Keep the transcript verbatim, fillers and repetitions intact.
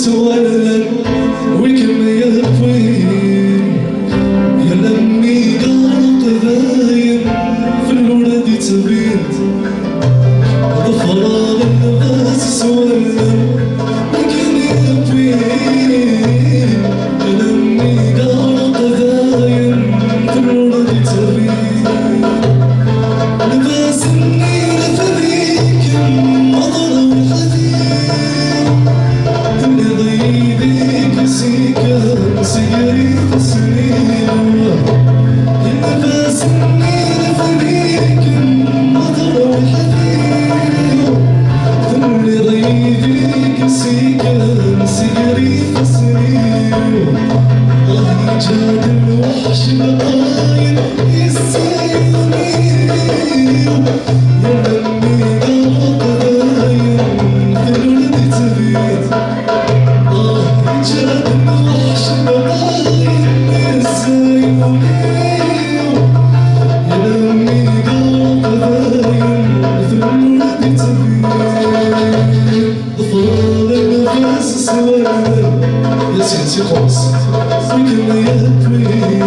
Wala wi kem-yewwin, yal mi iɣreq dayen, fell-ur d-ittbin. Ḍefreɣ lbas s wallen, wi kem-yewwin, yal mi iɣreq dayen, fell-ur d-ittbin. Lbas-nni rfed-ikem, aḍar weḥd-i. Tenniḍ yid-i zik seg-ri tesliw. Lbas-nni rfed-ikem, aḍar weḥd-i. Tenniḍ yid-i zik seg-ri tesliw. Yeǧǧa-d lweḥc lqayen yessayuni. Yal mi iɣreq dayen, tlul-d ttbit. Ah, yeǧǧa-d lweḥc lqayen yessayuni. Yal mi iɣreq dayen, tlul-d ttbit. Ḍefreɣ lbas s wallen, ya Sidi, si xeṛs. Wi kem-yewwin,